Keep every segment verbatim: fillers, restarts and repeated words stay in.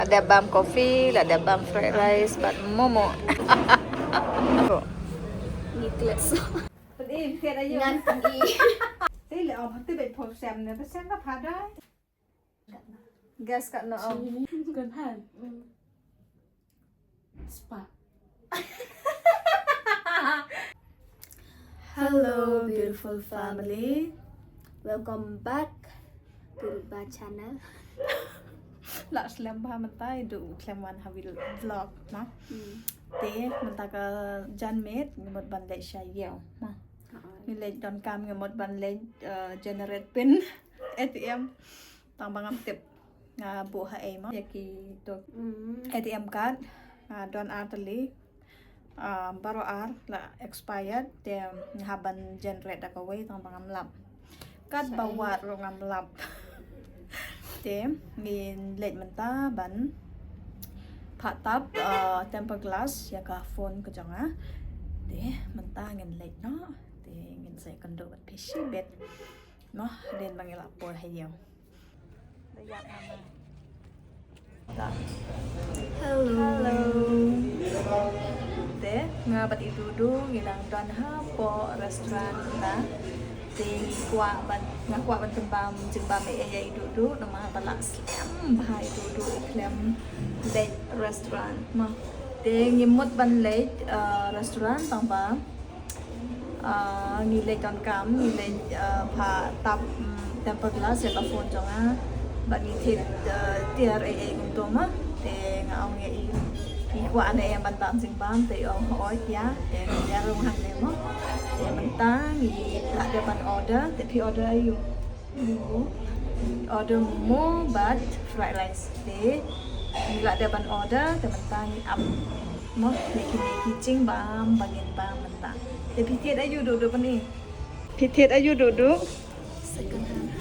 La dep bam coffee, la dep bam fried rice bad momo. Ni klep so. Ngan pergi. Te le om hati bai pho sem ne, ba sem ka phadai. Gas kat no om. Kan han. Spa. Hello, beautiful family. Welcome back to the channel. La slem bha mynta, i du khlem wan ha vlog na. Hmm. Te mynta ka janmiet ngi mut ban leit sha ïew ma. Ngi leit donkam, ngi mut ban leit, eh, generate pin A T M. Tang ba ngam tip nga buh ha ei ma ïa ki to. Mm. A T M card, ah, don ar tylli, ah, baroh ar la expired, te nga hap ban generate da kawei tang ba ngam lap. Kat ba wad ruh ngam lap. Te ngin leit mynta ban phah tap, ah, tempered glass ïa ka phone ka jong nga. Te mynta ngin leit noh. Te ngin sa ïakynduh bad phi shibit. Noh, hadien ba ngi la poi ha ïew. Hello. Hello. Te nga bad i Dudu ngi dang don hapoh restaurant na. Te ngi kwah ban, nga kwah ban pynbam jingbam ïa i Dudu namar ba la slem bha i Dudu, i khlem leit restaurant ma. Te ngi mut ban leit, uh, restaurant tang ba Ah, ngi leit donkam, ngi leit, ah, phah tap, mm, tempered glass ïa ka phone jong nga. Bad ngi thied, ah, tiar ei ei kumto ma. Te nga ong ïa i, i kwah ne em ban bam jingbam, te i ong hooid ïa. Te ngi ïa rung hangne mo. Te mynta ngi la dep ban order, te phi order aïu? Momo. Order momo bad fried rice. Te ngi la dep ban order, te mynta ngi ap mo ïa kine ki jingbam ba ngin bam mynta. Te phi thied aïu Dudu pyn-i? Phi thied aïu Dudu? Second hand.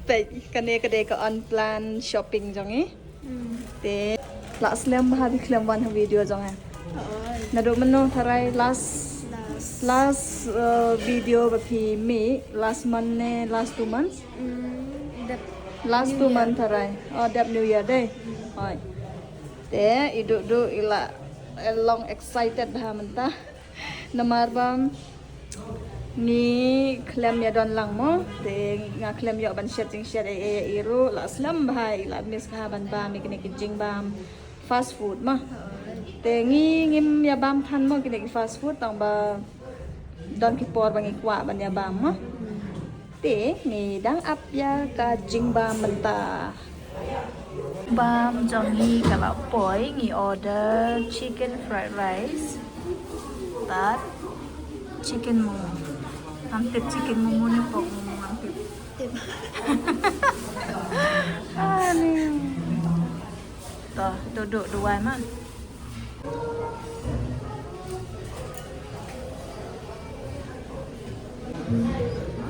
Peit, kane ka dei ka unplanned shopping jong i. Hmm. Te la slem bha phi khlem wan ha video jong nga. Oi. Naduh mynno tharai last, last, last, uh, video ba phi mih last month ne last two months? Hmm, dep last two month tharai. Oh, dep New Year dei. Hmm. Oi. Te i Dudu i la, eh, long excited bha mynta. Namar ba ngi khlem ïa don lang mo, te nga khlem ïoh ban shet jingshet ei ei ïa i ruh, la slem bha i la miss bha ban bam ïa kine ki jingbam fast food ma. Te ngi ngim ïa bam than mo kine ki fast food tang ba don ki por ba ngi kwah ban ïa bam ma. Te ngi dang ap ïa ka jingbam mynta. Bam jong ngi ka la poi, ngi order chicken fried rice bad chicken momo. Ngam tip chicken momo ne pork momo, ngam tip. Tip. Ani. To, duduk duwai ma.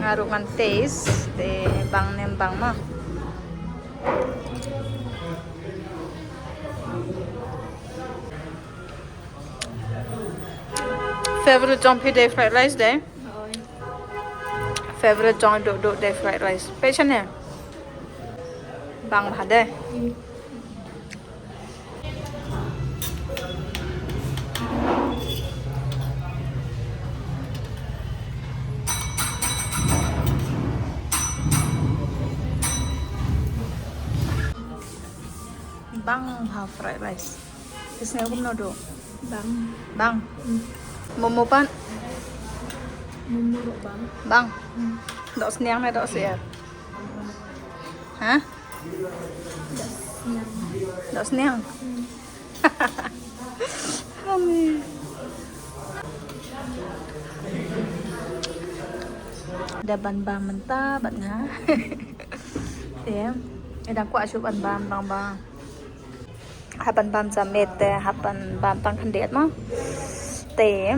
Nga ruh ngan taste te bang ne em bang ma. Favorite jong phi dei fried rice dei. Favorite jong Dukduk dei fried rice. Peit shane. Bang bha dei. Bang bha fried rice. Phi sngew kumno Duk? Bang. Bang. Hmm. Momo pat? Momo ruh bang. Bang. Hmm. Dohsniang ne dohsyiar? Ha? Dohsniang. Dohsniang. Hmm. Ani. Da ban bam mynta bad nga. Te, eh, da kwah shuh ban bam tang ba hap ban bam sa miet te hap ban bam tang khyndiat ma. Te,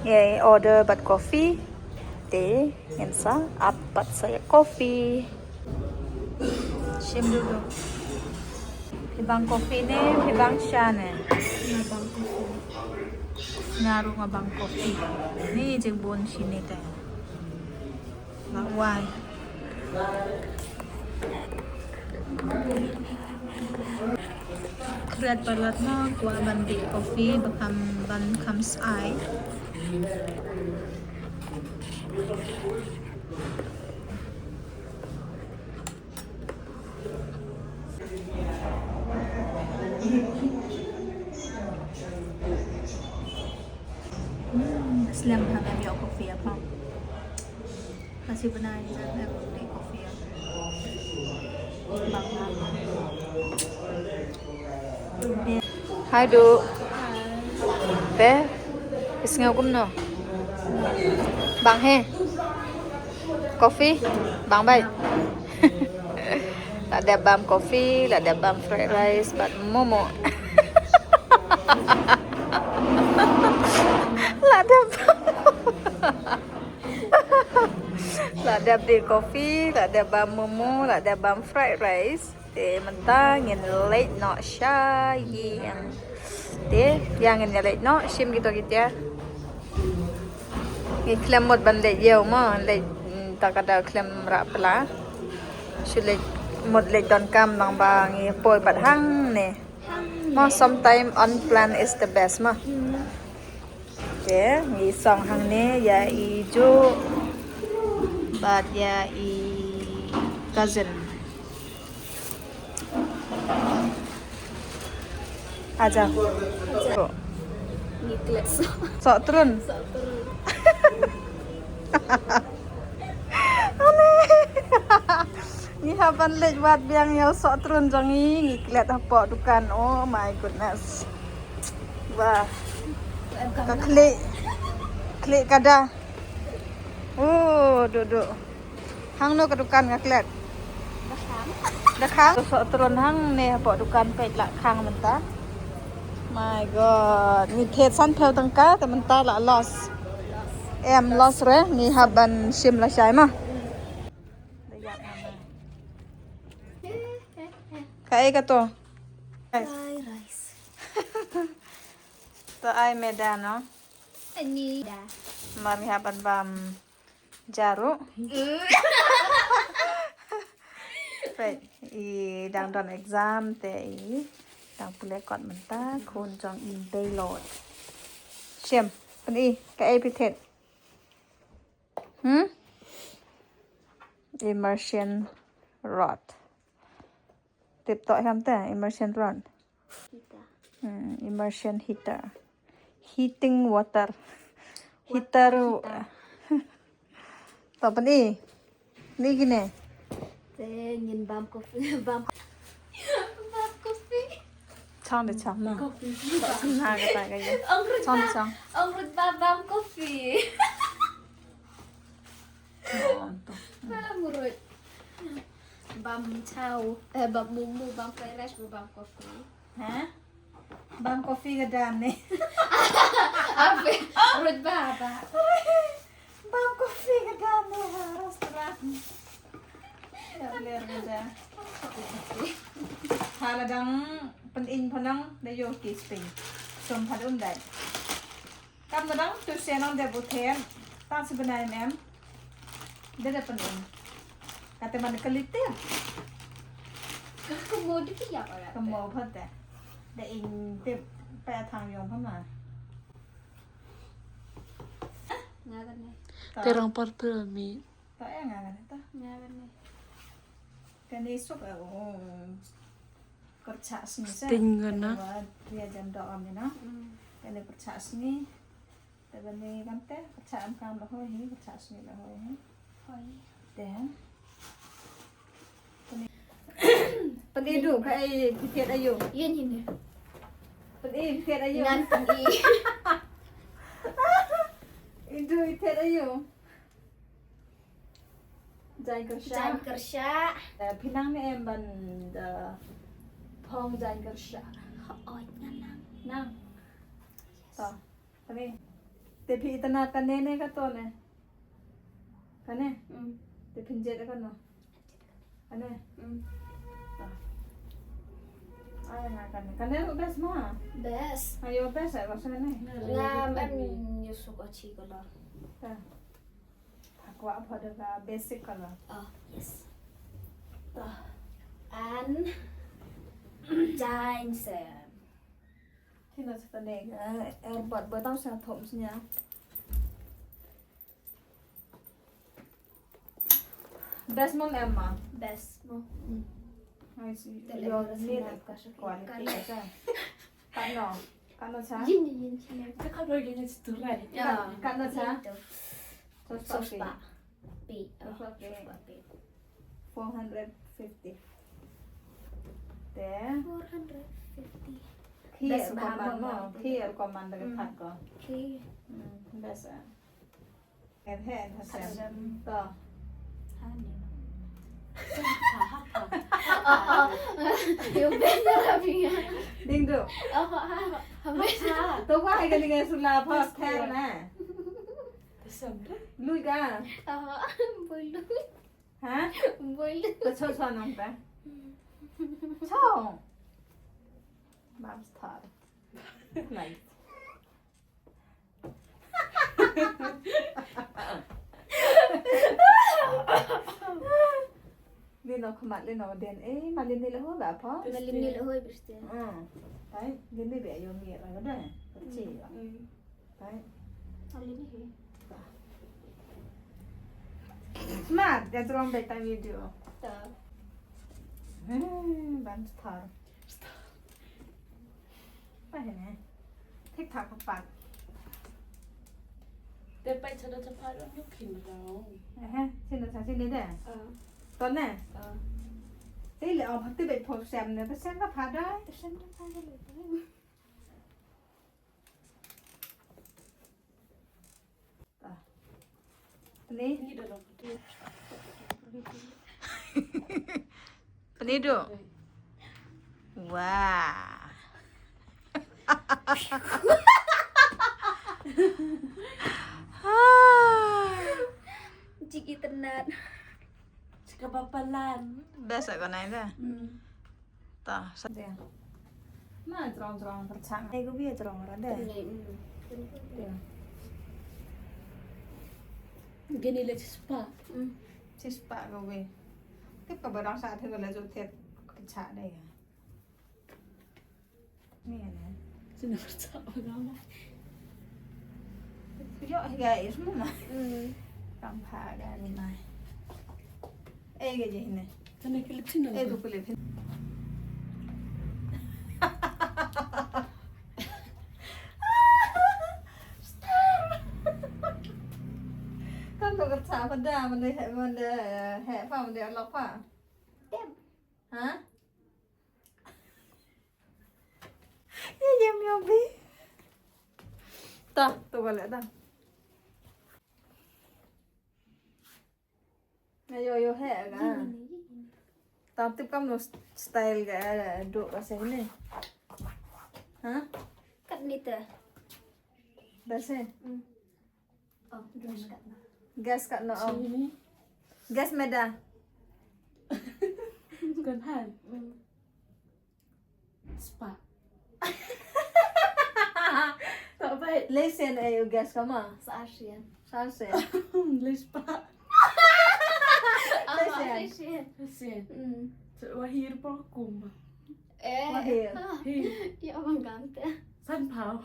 eh, order bad coffee. Te ngin sa ap pat sa ïa coffee. Shim Dukduk. Phi bang coffee ne phi bang sha ne? Nga bang coffee. Nga ruh nga bang coffee. Ni jingbun shini te. Nga wai. Red palat ma kwah ban dih coffee ba kham ban kham sai. Slem ha ba ïoh coffee apa. Masih pernah ni kan aku beli coffee ya. Bang bang. Hai du. Be. Isnga kumno. Bang he. Coffee. Bang bai. La dep bam coffee, la dep bam fried rice, bad momo. La dep bam. La dep dih coffee, la dep bam momo, la dep bam fried rice. Te mynta ngin leit noh sha ïing. Te ïa ngin ïa leit noh shim kito ki tiar. Ngi khlem mut ban leit ïew mo, leit, mm, ta ka da khlem rah pla. Shu leit mut leit donkam nang ba ngi poi bad hangne. Mo, sometime unplanned is the best mo. Te ngi song hangne ïa i Ju bad ïa i cousin. Aja. Ngi klet soh. Soh trun. Soh trun. Ane. Ngi hap ban leit wad biang ïa u soh trun jong ngi, ngi klet hapoh dukan. Oh my goodness. Wah. Ka khlieh. Khlieh ka da. Oh, duh duh. Hangno ka dukan nga klet? Da khang. Da khang? Soh trun hangne hapoh dukan peit la khang mynta. My God, ngi thied san phew tyngka te mynta la loss. Em loss re, ngi hap ban shim lashai mo. Kaei kato? Fried rice. To ai me da no? Ani da. Mar ngi hap ban bam jaru. Peit, i dang don exam te i dang pule kot mynta, khun jong i Baylord. Shim, pyni kaei phi thied? Hmm? Immersion rod. Tip to hiam te, immersion rod. Heater. Hmm, immersion heater. Heating water. Heater. Heater. To pyni. Ni kine. Te ngin bam coffee, bam. Bam coffee. Chong de chong na. Coffee. Chong na kata ka ïa. Ong rut. Chong de ba, chong. Ong rut ba bam coffee. Oh, to. Bam rut. Bam chow, eh, bam momo, bam fried rice, bam coffee. Ha? Bam coffee ka da ne. Ape, rut ba ba. Bam coffee ka da ne ha restaurant. Ka ler ka da. Ha la dang pyni pynang da ïoh ki spring. Som phat um dai. Kam na dang tu se nang de buthen. Tang se benai mem. De de pyni. Kate man ka lite. Ka mo de ki ya pa. Ka mo phat de. De ing tip pa thang yong pa ma. Nga kane. Ta. Te rang par tu mi. Ta ya nga kane ta. Nga kane. Kane suk, eh, oh. Kyrchah sngi sa. Sting kane. Wa dia jam doh am ni na. Hmm. Kane kyrchah sngi. Te bani kan te, kyrchah am kam la hoi hi, kyrchah sngi la hoi hi. Hoi. Te. Pyni. Pyni du, kaei phi thied aïu? Ïa ni ne. Pyni phi thied aïu? Ngan pyni. Indu phi thied aïu? Jaiñ kyrshah. Jaiñ kyrshah. Eh, phi nang ne em ban da phong jaiñ kyrshah? Hooid, nga nang. Nang. To. Kane. Te phi itynnad kane ne kato ne? Kane? Mm. Te phin jied kano? Kane? Mm. Ah. Ai nga kane. Kane ruh best ma. Best. Aïu best ai ba sa kane. Nga em ïa suk achi color. Ka. Kwah pha da ka basic color. Oh, yes. To. An jaiñ sem. Kino sa tane, eh, eh, bot bot tang sa thom snya. Best mom Emma. Best mo. Ai si. Te le yo mira ni sina de ka sa quality ka. Kano? Kano sa? Yin yin yin. Ka ka lo yin si tu rai. Ya. Kano sa? Sospa. Sospa. Pi. Sospa pi. Four hundred fifty. Te. Four hundred fifty. Khi er ko man mo. Khi er ko man de thak ko. Khi. Hmm, best. Er he er ha sem. To. Yo ben da la pinga. Ding du. Oh, ha ha. To wa ga ni ga sula pa ter na. Lui ga. Oh, bulu. Ha? Bulu. To cho cho nang ta. Cho. Mam star. Nice. Lino khmat lino den eh malin ni leho ba pa. Malin ni leho biste. Hmm. Tai lini be ayo mi ra da. Chi. Hmm. Tai. Malin ni. Smart, that's wrong bedtime video. Ta. Hmm, ban star. Pa hene. Thik thak ka pat. Te pa chada chapa ro nyu khin rau. Eh, sino sa sini de. Ah. Tone. Ah. Te le om hak te be pho sem ne, te sem ka pha dai. Te sem ka pha dai. Penidu. Penidu. Wah. Jiki tenat. Jika bapalan. Biasa kau naik dah. Hmm. Ta sa dia. Ma jrong jrong perchang. Ai ko bia jrong ra de. Gini le chispa. Chispa ko we. Tip ka barang sa thil le jo tip perchang de. Ni ne. Sino perchang ba ga ma. Yo ga is mo ma. Kam pha ga ni mai. Eh, ga je ne. Tane ke lip sino. Eh, tu ke lip sino. Kan tu ke cha pada mana he mana he pa mana lok pa. Tem. Ha? Ye ye myo bi. Ta, tu balik ta. Ayo, ayo, he ga. Tam tip kam no style ga do ka se ne. Ha? Kat ni te. Ba se. Oh, gas kat na. Gas kat na, oh. Gas meda. Kan hai. Spa. Tak baik. Lesen ayo gas kama. Sa asian. Sa asian. Lesen. Apa asian? Asian. Hmm. Wahir pa kum. Eh. Wahir. Ya abang gante. San pau.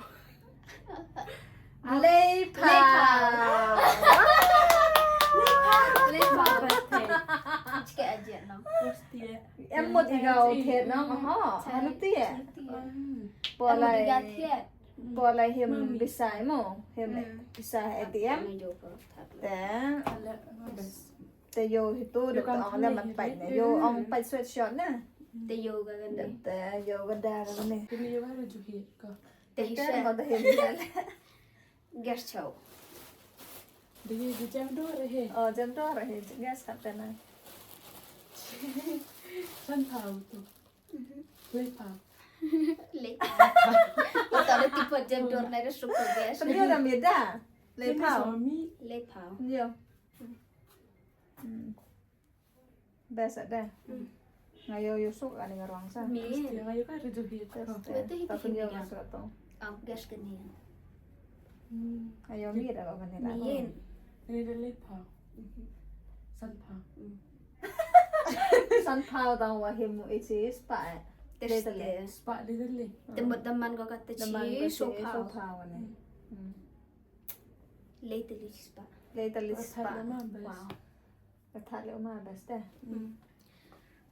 Lei pau. Lei pau. Lei pau birthday. Chike aje no. Em mo diga o thied no mo ho. Hanu thied. Poi lai. Poi lai him bisa mo. Him bisa A T M. Te. Te yo hitu de ong le man pait ne. Yo ong pait sweatshirt ne. Te yo ga ne. Te yo ga da ga ne. Te yo ga ju hi ko. Te mo da hem. Gas chau. De ye jam do re he. Oh, jam do re he. Gas khat te na. San pau tu. Lei pau. Lei pau. Ita le tipo jam do na re suko gas. Pero yo da me da. Lei pau. Lei pau. Yo. Best ada. Nga yo yo suk ani nga ruang sa. Min. Nga yo ka rejo bi. Best. Tapi yo ka suk tong. Ang gas kani. Nga yo mi da ka vanilla. Min. Ini da lei pau. San pau. San pau tang wa him mu ichi spa. Te Lei te te. Lei. Spah di te Lei. Te mut da man ko kata chi so pha. Pha wane. Lei te Lei spah. Lei te Lei Ora spah. thait ma best. Wow. Ka thait lei ma best te.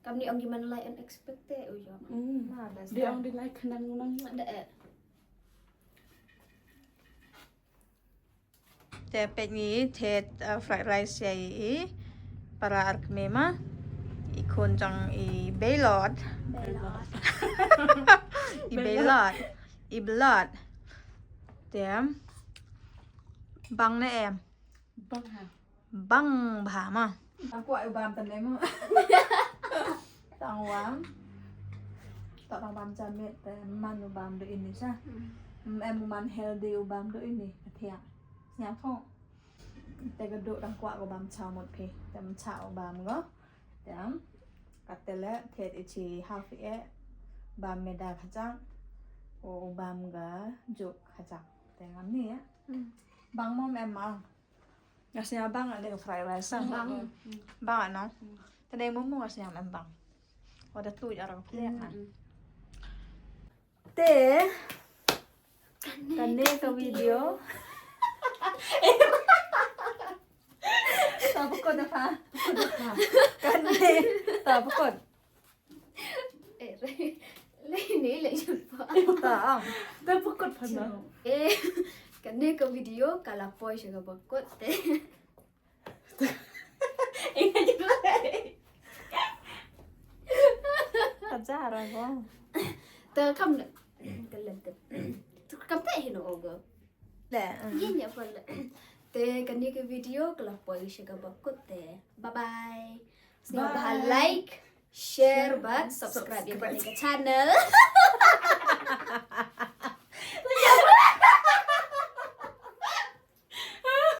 Kam ni ong ki man lai unexpected u yo. Mm. Ma best. Di ong di lai khnang nang. Da eh. Te peit ngi thied uh, fried rice ïa i para ar kmie ma. I khun jong i Beilot. I Beilot. I Beilot. Te bang ne em. Bang ha. Bang bha ma. Aku ai bam tane mo. Tang wam. Tak tang bam jamit te man u bam do ini sa. Em u man healthy u bam do ini. Athia. Sñiaw thong. Te ka duk dang kwah ko bam cha mut phi. Te man cha u bam ko. Te am. Ka te le thied i chi half e. Bam meda khajang. O bam ga juk khajang. Te ngam ni ya. Bang mom em ma. Nga sñiaw bang ale ka fried rice. Bang. Bang no. Te dei mo mo nga sñiaw em bang. Wa da tu ya ka phe na. Te kane ka video. Ta pukot na pa. Kane ta pukot. Eh, le ni le jumpa. Ta ang. Da pukot pa na. Eh, kane ka video ka la poi sha ka bakot te. Ka ja ra ko. Ta kam na. Ka len te. Tu kam te hino ogo. Le. Yin ya pala. Te kane ka video ka la poi sha ka bakot te. Bye bye. Sñiaw bha like, share bad subscribe ïa kane ka channel.